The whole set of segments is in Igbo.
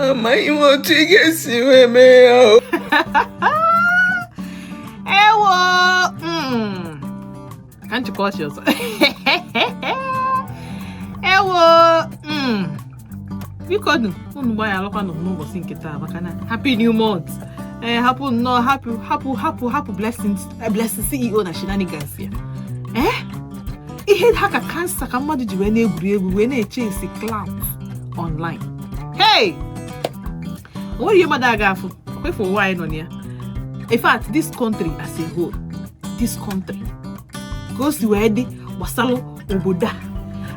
Amaghị m otu ị ga-esi wee mee ya o. Ewo! Ka njikọ ọchị ọzọ. Ewo! Biko nụ, unu gbaghalụkwanụ m n'ụbọchị nke taa, maka na happy new month. Ee, hapụ nnọọ, hapụ, hapụ, hapụ, hapụ Blessing, Blessing CEO na shenanigans ya. Ee, ihe ha ka cancer ka mmadụ ji wee na-egwuri egwu, wee na-eche esi clout online. Hey, o nwere ihe mmadụ aga afụ kwefu ụwa anyị nọ na ya. In fact, this country as a whole, this country, ka o si wee dị gbasalụ obodo a,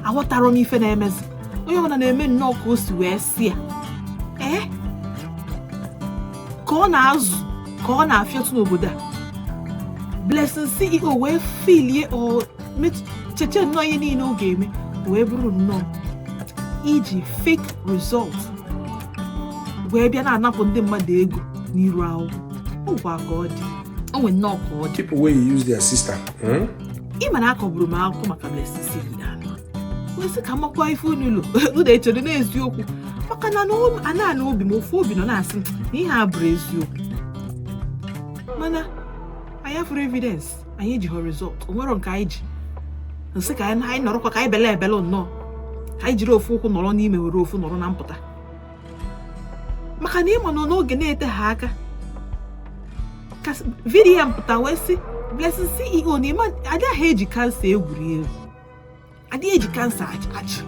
aghọtara m ife na-emezi. Onye ọbụla na-eme nnọọ ka o si wee si ya. Ee, ka ọ na-azụ, ka ọ na-afịọtụ n'obodo a. Blessing CEO wee filie o cheche nnọọ ihe niile ọ ga-eme, wee bụrụ nnọọ iji fake result wee bịa na-anapụ ndị mmadụ ego n'iru akwụkwọ. Ọ gwa ka ọ dị, o nwee nnọọ ka ọ dị. People wey use their system. Ị ma na akọburu m akụkọ maka Blessing CEO, wee sị ka makwa ife unu ụlọ unu echere n'eziokwu, maka na ana na obi m, ofu obi nọ na-asị na ihe a bụrụ eziokwu, mana anyị afụrụ evidence, anyị ejighọ result. O nwero nke anyị ji nsị ka anyị nọrọkwa, ka anyị bele ebele nnọọ, ka anyị jiri ofu ụkwụ nọrọ n'ime, were ofu nọrọ na mpụta, maka na ịma nọ n'oge na-ete ha aka ka VDM pụta wee sị Blessing CEO na ịma adịghị eji cancer egwuri egwu, adịghị eji cancer achị achị,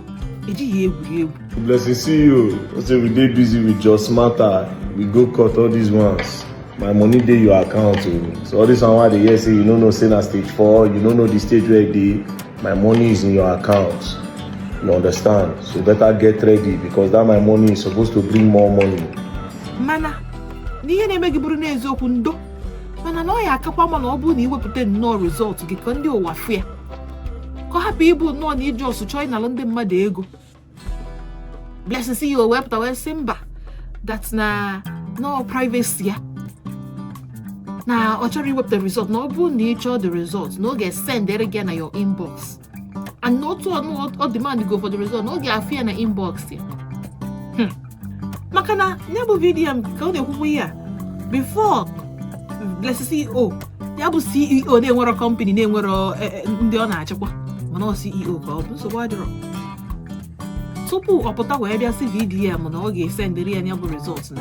ejighị egwuri egwu. Blessing CEO say we dey busy with just matter, we go cut all these ones. My money dey your account o. So all this one wey I dey hear say you no know say na stage four, you no know the stage wey e dey, my money is in your account. You understand? So better get ready, because that my money is supposed to bring more money. Mana n'ihe na-eme gị bụrụ n'eziokwu, ndo, mana na ọ ya akakwa mma na ọ bụrụ na iwepụta nnọọ result gị ka ndị ụwa fụ ya, ka ọ hapụ ịbụ nnọọ na iji ọsụ chọọ ịnalụ ndị mmadụ ego. Blessing CEO wee pụta wee sị mba, that na no privacy ya, na ọ chọrọ iwepụta result, na ọ bụrụ na ị chọọ the result, na ọ ga-esendere gị ya na your inbox, and na otu ọnụ ọ demand go for the result, na ọ ga-afụ ya na inbox ya. Maka na ya bụ VDM ka ọ na-ekwukwu ihe a before Blessing CEO ya bụ CEO na-enwero company, na-enwero ndị ọ na-achịkwa, mana ọ CEO ka ọ bụ, nsogbu adịrọ. Tupu ọ pụta wee bịa si VDM na ọ ga-esendịrị ya ya bụ result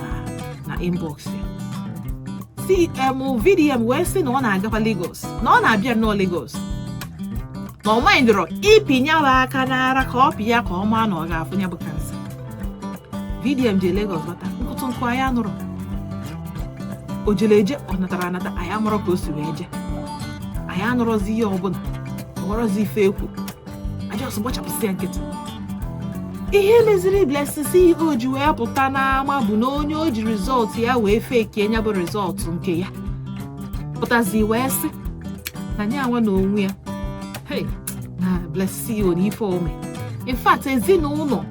na inbox ya, si VDM wee sị na ọ na-agakwa Lagos, na ọ na-abịa nnọọ Lagos, na ọ mindịrọ ịpịnyawa aka n'ara ka ọ pịa, ka ọ maa na ọ ga-afụ ya bụ cancer. VDM jee Lagos bata, nkụtụ nkụ anyị anụrụ. O jere eje, ọ natara anata, anyị amarọ ka o si wee jee. Anyị anụrọzi ihe ọbụla, ọ nwerọzi ife ekwu ajọs gbachapụsị ya nkịtị. Ihe meziri Blessing CEO ji wee pụta n'ama bụ na onye o ji result ya wee fekie ya bụ result nke ya pụtazi wee sị na ya nwa na onwe ya, hey, na Blessing CEO na ife ome. In fact, ezinụlọ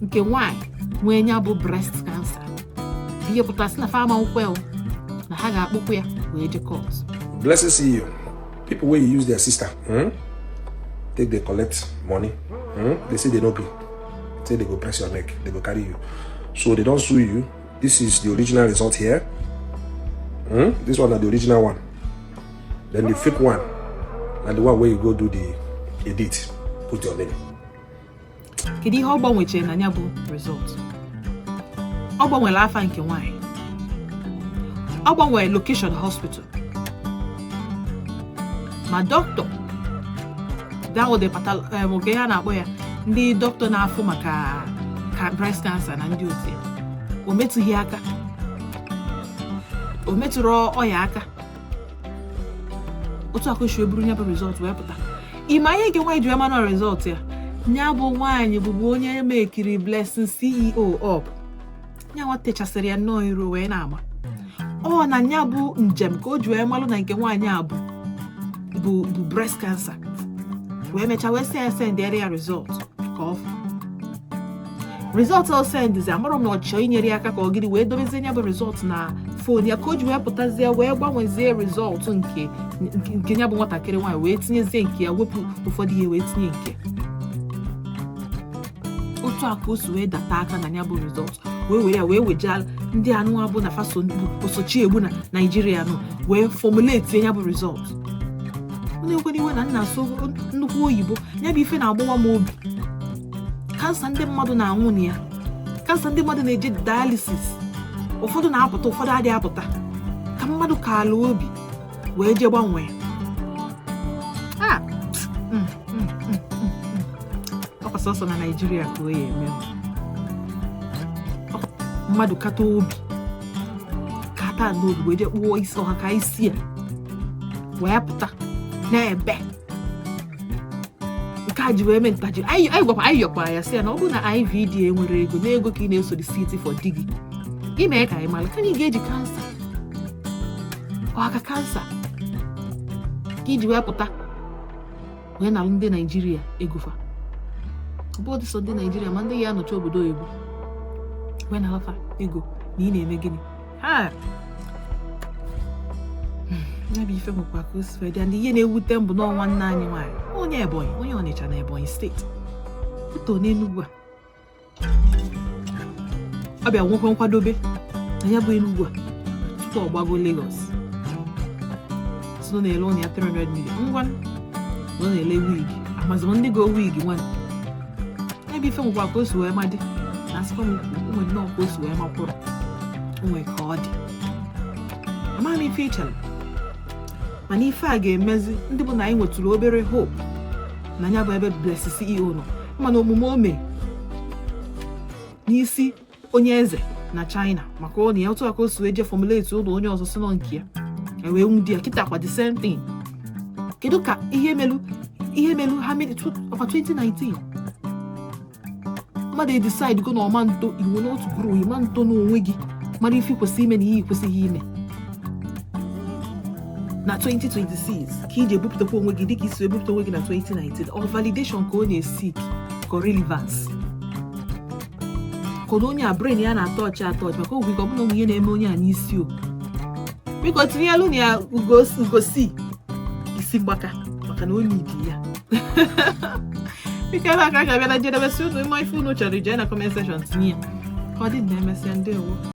nke nwanyị nwee ya bụ breast cancer, ihe pụtasị na fama nkwe o, na ha ga-akpụkwu ya wee je court. Blessing CEO, people wey use their system, Take dey collect money. They say they no pay. Say they go press your neck, they go carry you. So they don't sue you. This is the original result here. This one are the original one. Then the fake one, and the one where you go do the edit, put your name. Kedu ihe ọ gbanwechere na ya bụ result? Ọ gbanwere afa nke nwaanyị, ọ gbanwere location hospital, ma dọkịta dawode nke ya na-akpọ ya, ndị dọkịta na-afụ maka ka breast cancer na ndị otu ya, o metụghị aka, o metụrụ ọya aka. Otu akụchi eburu ya bụ result wee pụta. Ịma ihe nke nwaanyị ji wee mara result ya? Ya bụ nwaanyị bụbu onye mekiri Blessing CEO up, ya nwa techasịrị ya nnọọ iru wee na-ama ọ na ya bụ njem ka o ji wee malụ na nke nwaanyị a bụ breast cancer, wee mechaa wee sị ya sendịara ya result ka ọ fụ result. O sendizi, amarọ m na ọ chọọ inyere ya aka ka ọ gịrị wee dobezie ya bụ result na phone ya, ka o ji wee pụtazie wee gbanwezie result nke ya bụ nwatakịrị nwaanyị, wee tinyezie nke ya, wepụ ụfọdụ ihe wee tinye nke. Otu a ka o si wee data aka na ya bụ result. Wee were ya wee wejala ndị anụ abụ na faso osochi egbu na Naijiria nọ wee formulate ya bụ result. Onye ekwe iwe na nna asụ nnukwu oyibo, ya bụ ife na-agbawa m obi. Kansa ndị mmadụ na-anwụ na ya, kansa ndị mmadụ na-eje dialysis, ụfọdụ na-apụta, ụfọdụ adịghị apụta, ka mmadụ ka ala obi wee jee gbanwee. Ah, ọkwa sọsọ na Naijiria ka o ya eme. Mmadụ kata obi, kata n'obi wee jee kpụọ isi ọha ka isi ya wee pụta na-ebe nke a ji wee mee ntaji. Anyị gwakwa, anyị yọkwara ya, sị ya na ọ bụrụ na IVD enwere ego na ego ka ị na-eso receipt for di gị ime ka anyị mara ka anyị ga-eji kansa ọha ka kansa ka iji wee pụta wee nalụ ndị Naijiria ego fa. Ọ bụ sọ ndị Naijiria ma ndị ya anọchi obodo oyibo wee nalafa ego na ị na-eme gịnị ha. Ya bụ ife nwekwa ka o si wee dị. And ihe na-ewute m bụ na nwanne anyị nwaanyị, onye Ebonyi, onye Ọnịcha na Ebonyi Steeti, eto n'Enugwu a, ọ bịa nwekwa nkwadobe na ya bụ Enugwu a tupu ọ gbago Lagos. So na-ele ụnụ ya 300 million, ngwa, ọ na-ele wig, amazị m ndị go wig nwanne. Ya bụ ife nwekwa ka o si wee madị na asịkwa m kwu onwe nnọọ ka o si wee makwụrụ onwe ka ọ dị. Amaghị m ife ị chere, mana ife a ga-emezi ndị bụ na anyị nwetụrụ obere hope na ya bụ ebe Blessing CEO nọ, mana omume o mee n'isi onye eze na China maka ọ na ya otu aka o si wee jee formulate ụlọ onye ọzọ si nọ nke ya e wee nwụdi ya kịta kwa, the same thing. Kedu ka ihe melu, ihe melu ha many ọkwa 2019 mmadụ decide go na ọma nto iwu n'otu grow ịma nto n'onwe gị, mara ife kwesịrị ime na ihe kwesịghị ime na 2026 ka iji ebupụtakwa onwe gị dịka isi ebupụta onwe gị na 2019? Ọ validation ka ọ na-esik ka relevance kedu onye a brain ya na-atọ ọchị atọ ọchị maka ogwe ka ọ bụla onwe ihe na-eme onye a n'isi o. Biko tinyelu na ya ugosi isi mgbaka maka na onye idi ya. Biko, ebe a ka a ga-abịa na njedebe. Si unu ịma ife unu chọrọ ije na comment section tinye ya ka ọ dị na emesịa. Ndewo.